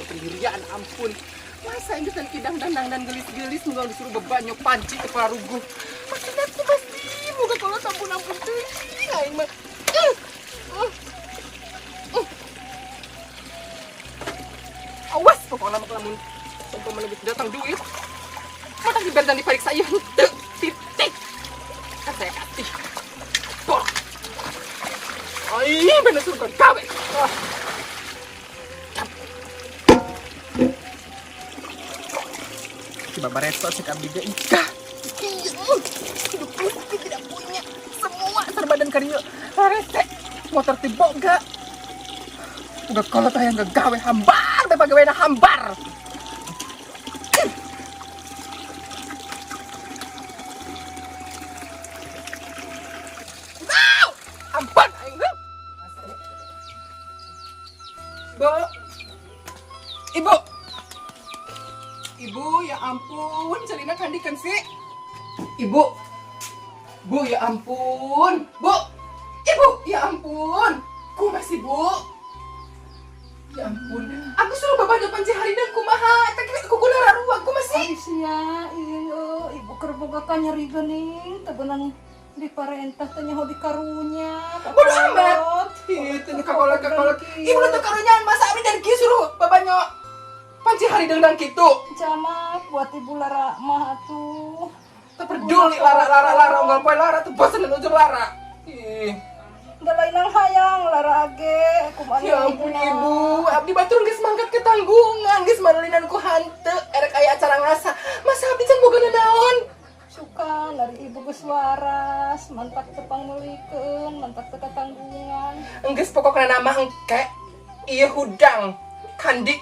Pendirian ampun. Masa ini tan kidang dandang dan gelis-gelis muga disuruh bebanyo panci ke paruguh. Maksud aku pasti muga kalau ampun ampun teuing aing mah. Awas pokoknya mah lamun umpama lagi datang duit. Mata diberdan diperiksa ieu henteu titik. Kan saya kasih. Borok. Ai bener suruh gawe. Ah. Coba bareto cek abdi ge ikah. Hidup pasti tidak punya semua serba dan karieu. Rese motor ti boga. Uga kolot hayang gagawe hambar be pagawena hambar. Wow! Ampun aing. Bu. Ibu. Ibu, ya ampun, Celina kandikan sih. Ibu. Bu, ya ampun. Bu. Ibu, ya ampun. Ku masih, Bu. Ya ampun. Aku suruh bapak depan si hari dan kumaha. Tapi kuku ruang ku masih. Ari sia, iya, ibu keur boga kanyeri geuning, teu beunang diparentah teh nyaho di karunya. Bodoh amat. Itu nih kakolot kakolot. Ibu teu karunyaan masa abdi dan kieu suruh bapaknya panci hari dendang kitu. Jamak buat ibu lara mah atuh. Teu peduli lara lara lara unggal poe lara tuh bosen dan ujung lara. Ih. Da lain hayang lara age kumaha. Ya ampun ibu, abdi batur geus mangkat ketanggungan, geus mareulinan ku hanteu erek aya acara ngasa. Masa abdi can boga naon? Suka dari ibu geus waras, mantak teu pangmeulikeun, mantak teu katanggungan. Enggeus pokokna nama engke ieu hudang kandi.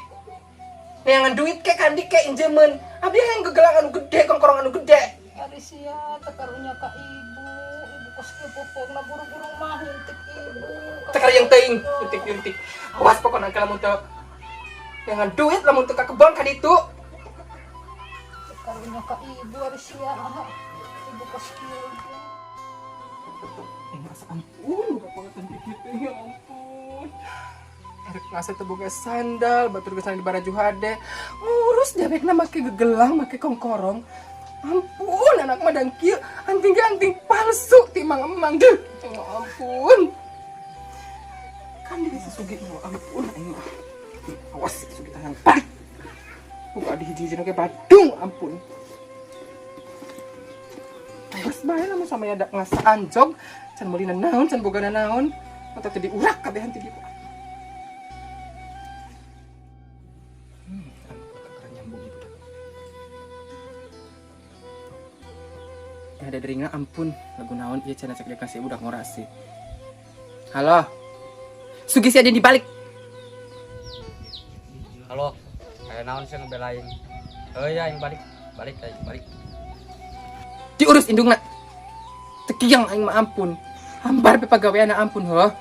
Neangan duit ke kandi ke injemen. Abdi hayang gegelang anu gede, kongkorong anu gede. Ari sia teu karunya ka ibu, ibu kos kieu popokna buru-buru mah nyuntik ibu. Teu karayang teuing, nyuntik-nyuntik. Awas pokokna engke lamun teu neangan duit lamun teu ka kebon ka ditu. Teu karunya ka ibu ari sia. Ibu kos kieu. Masa ampun, buka pangatan kitu ya ampun. Erek ngasa teu boga sandal, batur geus di baraju hade. Ngurus dewekna make gegelang, make kongkorong. Ampun, anak mah dan kieu, anting ge anting palsu ti mang emang deuh. Ya ampun. Kan dia si Sugi, ya ampun aing mah. Awas si Sugi tayang balik. Buka di hiji-hiji ge badung, ampun. Awas bae lamun sama ya ngasa anjog, can meuli naon, can boga naon. Mata teh diurak kabehan ti dieu. Ada deringa ampun lagu naon ieu cenah cek dia kasih budak ngorasi. Halo. Sugi si ada di balik. Halo. Aya naon sih ngebelain? Heuh ya aing balik. Balik aing balik. Diurus indungna. Tekiang aing mah ampun. Hambar pe pagawean ampun heuh.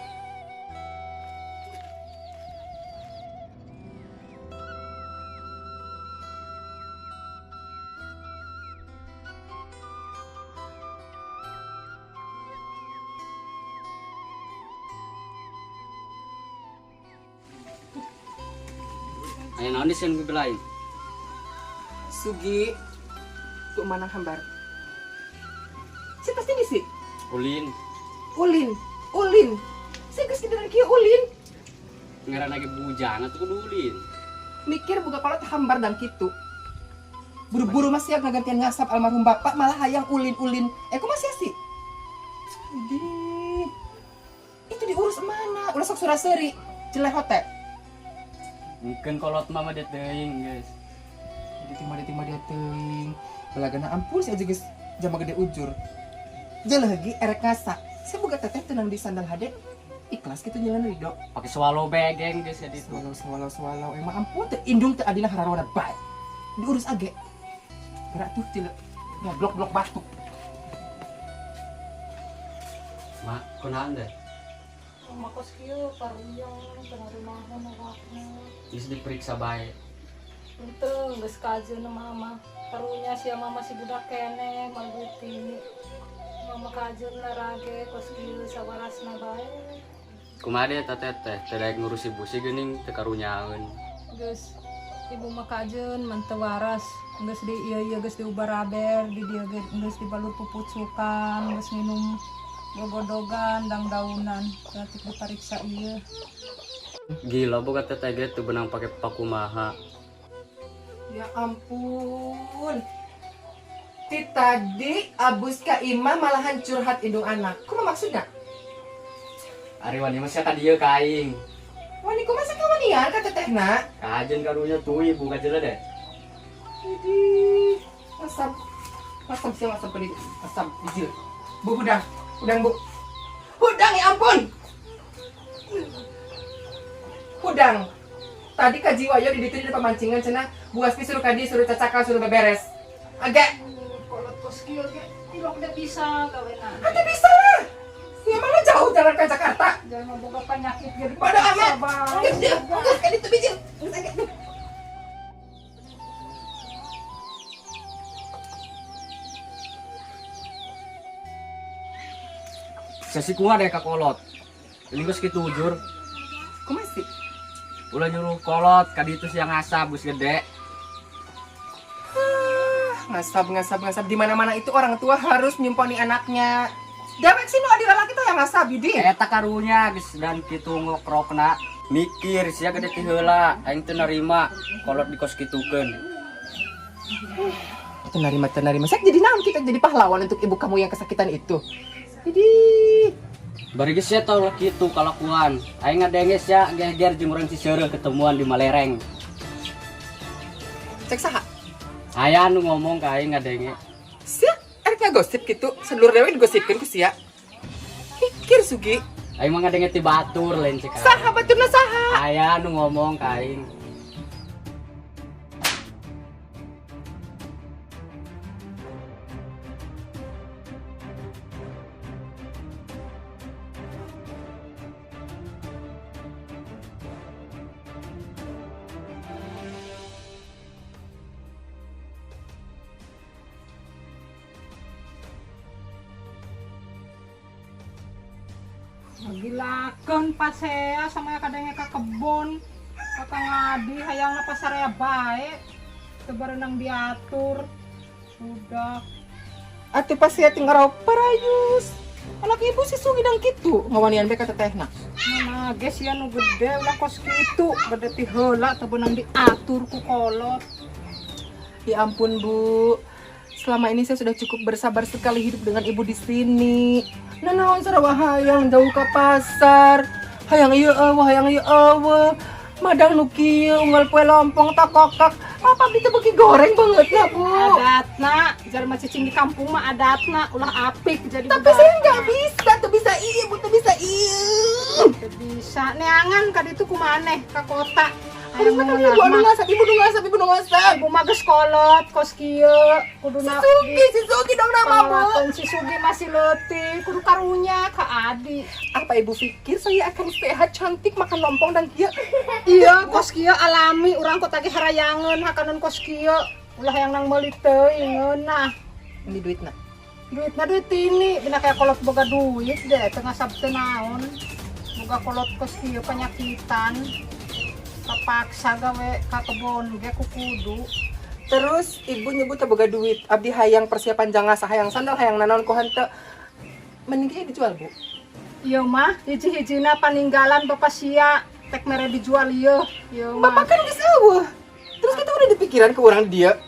Aya naon sih ngebelain? Sugi, ku mana hambar? Si pasti di si. Ulin. Ulin, ulin. Si geus kieu kieu ulin. Ngaran lagi bujang atuh kudu ulin. Mikir buka kolot hambar dan kitu. Buru-buru masih ngagantian ngasap almarhum bapak malah hayang ulin-ulin. Eh, kumaha sih? Idih. Itu diurus mana? Ulah sok sura-seuri. Jelek hote. Mungkin kolot mama dia teuing, guys. Dia dia teuing. Belagana ampun si aja geus jama gede ujur. Jeleh lagi erek ngasa. Saya boga teteh tenang di sandal hade. Ikhlas gitu jalan ridho. Pakai swallow begeng guys ya itu. Swallow swallow swallow. Emang ampun teh indung teh adina harawana bae. Diurus age. Gerak tuh cile. Ya blok-blok batuk. Mak, kunaon deh? Mama kos kieu paruyang teu ngarimahon awakna. Geus diperiksa bae. Henteu geus kajeun mama. Karunya sia mama si budak keneh malbuti. Mama kajeun rage kos kieu sabarasna bae. Kumaha deh teteh teh, teh daek ngurusi busi geuning teu karunyaeun. Geus ibu mah kajeun man teu waras. Geus di ieu ieu geus diubaraber, di dieu ge geus dibalur pupucukan, geus minum gogodogan dang-daunan, berarti dipariksa ieu. Gila boga teteh ge teu benang pake pakumaha. Ya ampun. Ti tadi abus ka imah malahan curhat indung anak. Kumaha maksudna? Ari wani mah sia ka dieu ka aing. Wani kumaha sakawanian ka tetehna? Kajeun karunya tuh ibu kajeun deh. Idih, asam. Asam sih asam pedih, asam bijil. Bu hudang, hudang bu. Hudang ya ampun. Hudang. Tadi ka jiwa yo di ditu di pamancingan cenah Bu Aspi suruh kadi suruh cacakal suruh beberes. Agak. Kolot kos kieu ge tilok deh bisa gawena. Atuh bisa lah. Ya mana jauh jalan ke Jakarta. Jangan boga penyakit ge Bodoh amat. bae. Geus dia, geus ka ditu bijil. Geus agak. Sesi kumaha deh ka kolot. Ini geus kitu ujur. Kumaha sih? Ulah nyuruh kolot ka ditu sia ngasab geus gede. Ngasab ngasab ngasab di mana-mana itu orang tua harus nyumponi anaknya. Dewek sih nu adi lalaki teh yang ngasab di. Eta karunya geus dan kitu ngokrokna. Mikir sia gede ti heula, aing teu narima kolot di kos kitukeun. Teu narima teu narima. Saya jadi naon kita jadi pahlawan untuk ibu kamu yang kesakitan itu. Jadi Bari geus sia tau lah kitu kalakuan. Aing ngadenge sia geger jeung urang Ciseureuh ketemuan di Malereng. Cek saha? Aya nu ngomong ka aing ngadenge. Sia erek ngagosip kitu, sedulur dewek digosipkeun ku sia. Pikir Sugi. Aing mah ngadenge ti batur lain cek aing. Saha baturna saha? Aya nu ngomong ka aing. Gilakeun pasea sama kadangnya ka kebon. Kaka ngadi hayangna pasarea bae. Teu berenang diatur. Sudah. Atuh pasea tinggal parayus. Anak ibu sih sugi dang kitu ngawanian bae ka tetehna. Mana geus sia nu gede ulah kos kitu, gede ti heula teu beunang diatur ku kolot. Ya ampun Bu. Selama ini saya sudah cukup bersabar sekali hidup dengan ibu di sini. Nah, naon sarawa hayang jauh ke pasar. Hayang ieu eueuh, hayang ieu eueuh. Madang nu kieu unggal poe lompong takokak. Apa abdi teh beuki goreng banget ya, Bu? Adatna, jalma cicing di kampung mah adatna ulah apik jadi Tapi budak. saya nggak bisa, tuh bisa iya, Bu, tuh bisa iya. Teu bisa neangan ka ditu kumaneh ka kota. Harus Hayang makan ngeunah ibu anu mah. ngasap, ibu nu ngasap, ibu nu ngasap. Ibu mah geus kolot kos kieu, Si kuduna Sugi, si Sugi dong nama Bu. Pangolakeun si Sugi masih leutik, kudu karunya ka Adi. Apa ibu pikir saya akan sehat, cantik, makan lompong dan kia? Iya, kos kieu alami, urang kota ge harayangeun hakaneun kos kieu. Ulah yang nang meuli teuing ngeunah. Ini duit nak. Duitna duit ini, bina kayak kolot boga duit deh, teu ngasab teu naon. Boga kolot kos kieu penyakitan. Kapaksa gawe ka kebon ge ku kudu. Terus ibu nyebut teu boga duit, abdi hayang persiapan jangas, hayang sandal, hayang nanaon ku henteu. Mending ge dijual, Bu. Ieu mah hiji-hijina paninggalan bapak sia, tek mere dijual ieu. Ieu mah. Bapak kan geus eueuh. Terus kita udah dipikiran ke orang dia.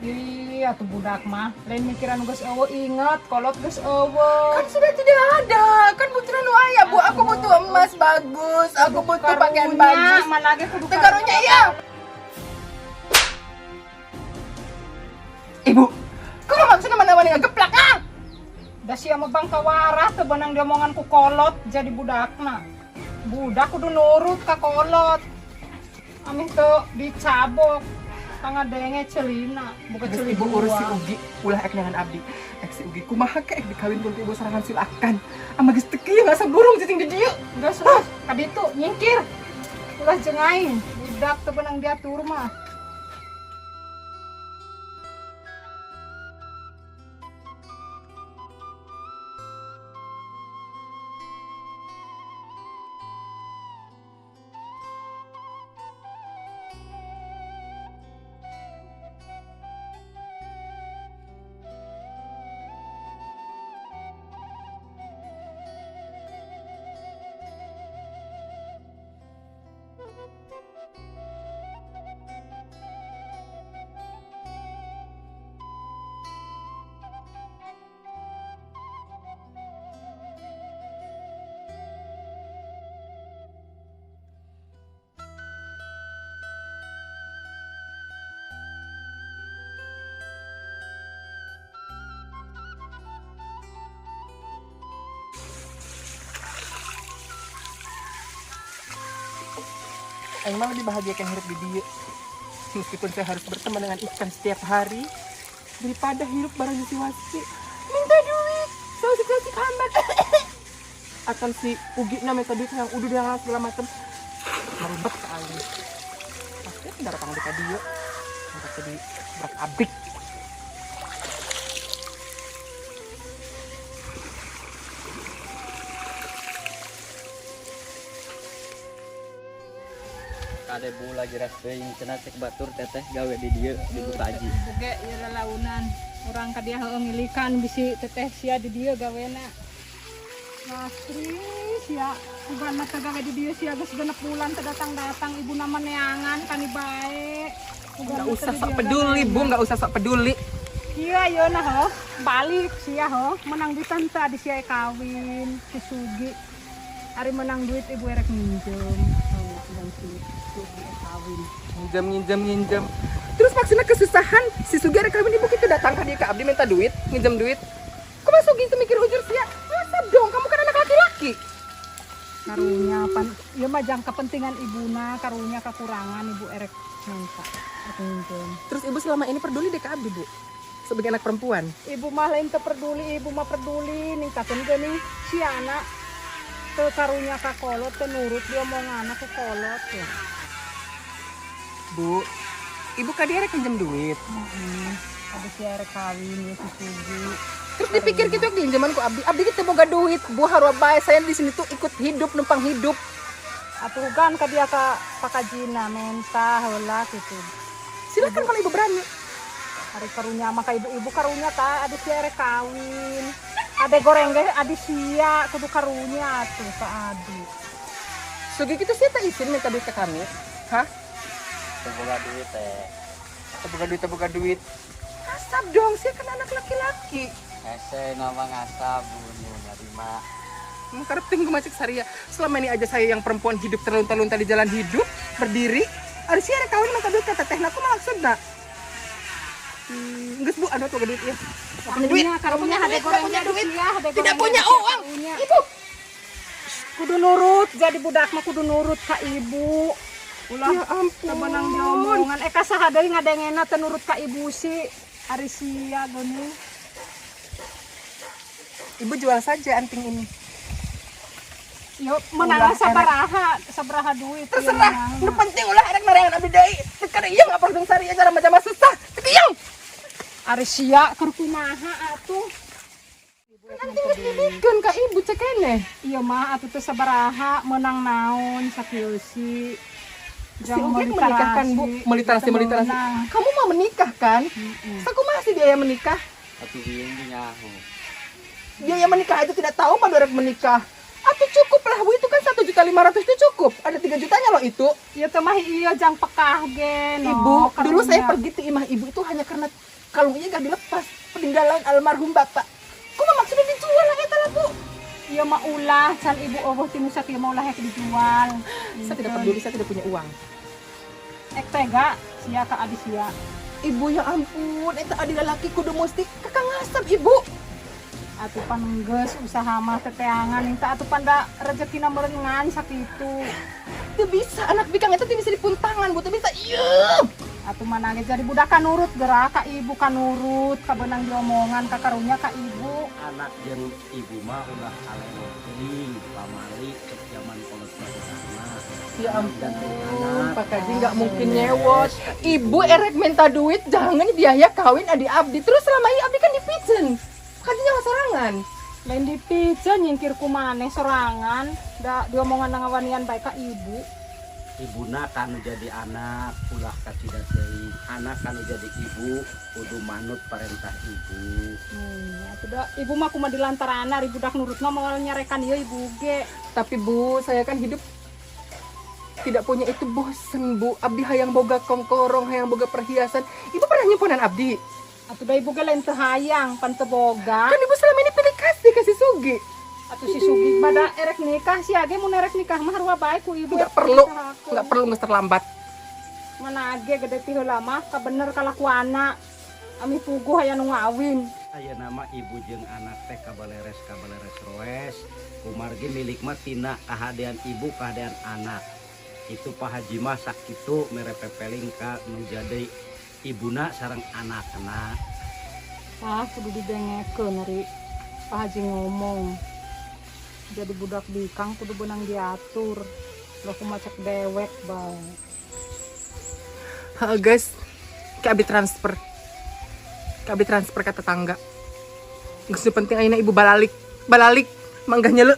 Iya tuh budak mah lain mikiran geus euweuh, inget kolot geus euweuh. Kan sudah tidak ada. Kan butuh nu aya, Bu. Aku butuh emas bagus, aku butuh pakaian bagus. Mana ge kudu Teu karunya iya. Ibu, kok maksudnya mana-mana ngegeplak ah? Da sia mah bangka warah teu beunang diomongan ku kolot jadi budakna. Budak kudu nurut ka kolot. Amih teu dicabok. Pangadenge celina, bukan Geus celi ibu urus si dua. Ugi, ulah ek dengan abdi. Ek si Ugi kumaha ke ek dikawin ku ibu sorangan silakan. Ama geus teu kieu asa burung cicing di dieu. Geus lah, kaditu nyingkir. Ulah jeung aing, budak teu beunang diatur mah. Aing mah lebih bahagia kan hidup di dieu. Meskipun saya harus berteman dengan ikan setiap hari daripada hidup bareng si Wasi. Minta duit, sausik-sausik amat. Akan si Ugi na minta duit yang udah yang segala macam. Merubet ke aing. Pasti datang di dieu. Minta jadi berat abrik. Kade bu lagi ras teuing cenah cek batur teteh gawe di dieu di buka aji. Ibu ge ieu lalaunan. Urang ka dia heueuh ngilikan bisi teteh sia di dieu gawena. Lastri sia ugan mah teu gawe di dieu sia geus 6 bulan teu datang-datang ibu nama neangan kani bae. Nggak usah sok peduli, Bu, nggak usah sok peduli. Iya ieu nah heuh, balik sia heuh, menang duit teh adi sia kawin si Sugi. Ari menang duit ibu erek minjem. Heuh, dan si Sugi kawin. Minjem, minjem, minjem. Terus maksudnya kesusahan si Sugi ada kawin ibu kita datang ke dia ke abdi minta duit, minjem duit. Kok Mas Sugi itu mikir hujur sia? Masa dong, kamu kan anak laki-laki. Karunya pan, ieu mah jang kepentingan ibuna, karunya kekurangan ibu erek minta, erek minjem. Terus ibu selama ini peduli deh ke abdi, Bu? Sebagai anak perempuan. Ibu mah lain teu peduli, ibu mah peduli ningkatkeun geuning si anak teu karunya ka kolot teu nurut diomongan ku kolot ya. Bu, ibu ka dia rek minjem duit. Heeh. Abis sia erek kawin ya si Sugi. Terus dipikir gitu pinjaman ku abdi, abdi kita boga duit, Bu harua bae saya di sini tuh ikut hidup numpang hidup. Atuh kan ka dia ka pakajina menta heula gitu. Silakan kalau ibu berani. Ari karunya mah ka ibu-ibu karunya ta adi sia erek kawin. Ade goreng ge adi sia kudu karunya atuh ka adi. Sugi gitu sih tak izin minta duit ke kami. Hah? Teu boga duit teh. Teu boga duit, teu boga duit. Ngasap dong, sih kan anak laki-laki. Hese nama ngasap bu nu narima. Karepting gue macet saria. Selama ini aja saya yang perempuan hidup terlunta-lunta di jalan hidup, berdiri. Ari sia rek kawin minta duit ka teteh, aku maksudna. Geus Bu, aduh boga duit ya. Nggak punya duit, nggak punya Karunya duit, nggak punya duit. hade Tidak gorengnya punya sia, uang. karunya. Ibu. Kudu nurut, jadi budak mah kudu nurut ka ibu. Ulah Ya ampun. teu meunang diomongan. Ka saha deui ngadengena teu nurut ka ibu si ari sia geuning. Ibu jual saja anting ini. Yo, menang Ulah erek. sabaraha, sabaraha duit. Terserah, nu penting ulah erek nareangan abdi deui. Teu kada ieu ngapar jeung saria cara macam susah. Teu ieu. Ari sia keur kumaha atuh? Anting geus dibikeun ka ibu cek keneh. Iya mah atuh teh sabaraha menang naon sakieu si. Si Ugi menikah kan, Bu? Meliterasi, meliterasi. Kamu mau menikah kan? Sakumaha sih biaya menikah? Atuh bieung ge nyaho. Biaya menikah aja tidak tahu pada orang menikah. Atau cukup lah Bu, itu kan 1.500.000 itu cukup. Ada 3 jutanya loh itu. Iya teh mah iya jang pekah ge no. Ibu, dulu saya karunya. pergi ke imah ibu itu hanya karena Peninggalan almarhum bapak. Kumaha maksudnya dijual lah eta lah, Bu? Ieu mah ulah can ibu euweuh ti nu sakieu mah ulah hek dijual. Saya tidak peduli, saya tidak punya uang. Ek tega sia ka adi sia. Ibu, ya ampun, eta adi lalaki kudu mesti kakang ngasap, Ibu. Atuh pan geus usaha mah teteangan minta atuh pan da rezekina meureun ngan sakitu. Teu bisa, anak bikang eta teu bisa dipuntangan, Bu, teu bisa. Iya. Atuh mana ge jadi budak ka nurut gerak ka ibu, ka nurut, ka beunang diomongan ka karunya ka ibu. Anak jeung ibu mah ulah alewot teuing, pamali cek zaman kolot baheulana. Ya ampun, Anak. Pak Kaji nggak mungkin nyewot. Ibu erek minta duit, jangan biaya kawin adik abdi. Terus selama ini abdi kan dipiceun. Pak Kaji nyawa sorangan. Lain dipiceun, nyingkir ku maneh sorangan da diomongan ngawanian bae ka ibu. Ibuna kanu jadi anak ulah kacida teuing, anak kanu jadi ibu kudu manut perintah ibu. Atuh da ibu mah kumaha dilantarana ari budak nurut mah moal nyarekan ieu ibu ge. Tapi, Bu, saya kan hidup tidak punya itu bosen, Bu. Abdi hayang boga kongkorong, hayang boga perhiasan. Ibu pernah nyimponan abdi? Atuh da ibu ge lain teu hayang, pan teu boga. Kan ibu selama ini pilih kasih, kasih Sugi. Atuh si Sugi pada erek nikah, si age mun erek nikah mah harua bae ku ibu. Nggak perlu, nggak perlu, nggak terlambat. Mana age gede ti heula mah kabener kalakuana. Ami puguh aya nu ngawin. Aya nama ibu jeung anak teh kabaleres kabaleres roes kumargi milik mah tina kahadean ibu, kahadean anak. Itu Pak Haji mah sakitu mere pepeling ka nu jadi ibuna sareng anakna. Ah, kudu didengekeun ari Pak Haji ngomong. Jadi budak bikang kudu beunang diatur. Loh, kumaha cek dewek bae. Ha, guys, kayak abdi transfer. Kayak abdi transfer ke tetangga. Geus nu penting ayeuna ibu balalik, balalik, manggah nyele.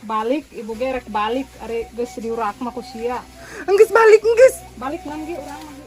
Balik, ibu ge rek balik ari geus diurak mah ku sia. Enggeus balik, enggeus. Balik ngan ge urang mah ge.